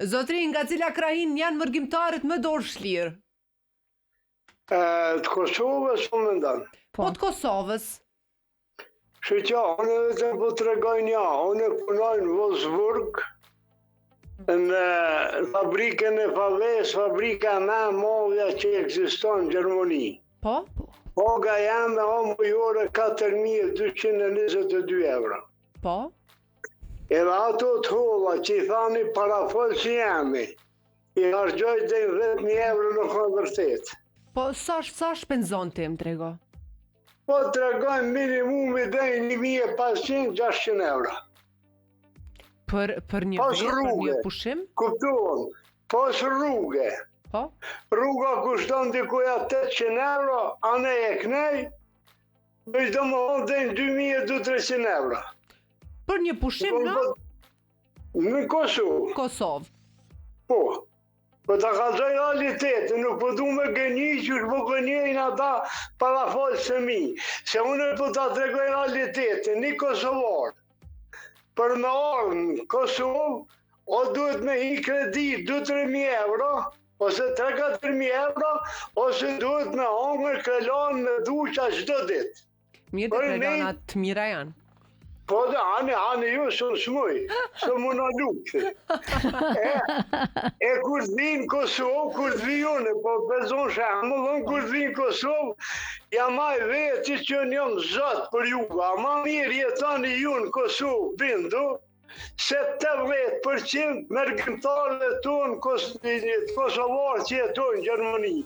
Zotri, nga cila krahinë janë mërgimtarët më dorë shlirë? E, të Kosovës, po mendon. Po të Kosovës. Shqyqa, unë vetëm po tregoj një, unë punoj në Wolfsburg, në fabrikën e VW-s, fabrika më e madhja që ekziston në Gjermani. Po? Paga jeme o mujore 4222 euro. Po? Edhe ato të holla që i thani parafolësi jemi, i harxhoj dhe 10.000 euro nuk ka vërtet. Po sa sa shpenzon ti, më trego? Po tregoj minimumi dhe 1500-600 euro. Për për një Pas verë, për një rruge. pushim? Kuptuan, pos rruge. Po? Rruga kushton dikuja 800 euro, anej e knej, veç do më thonë dhe 2200-300 euro. Për një pushim në Në Kosovë, Kosovë. po. Po ta kallzoj realitetin, nuk po du me gënji që po gënjejnë ata parafolës e mi. Se unë po ta tregoj realitetin, një Kosovar, për me ardhë në Kosovë, o duhet me hi kredi 2-3 euro, ose 3-4 euro, ose duhet me hongër krelan me duqa çdo ditë. Mirë, Për të ne- krelana të mira janë. Po dhe, ani, ani ju, së smuj, së mund në lukë. E, e kur të vi në Kosovë, kur të vi unë, po bezon shembull, unë kur të vi në Kosovë, jam aj veti që unë jam zot për juve, a ma mirë jetoni ju në Kosovë, bindu, se 80% mërgimtarëve tonë kos, kosovarë që jetojnë në Gjermani.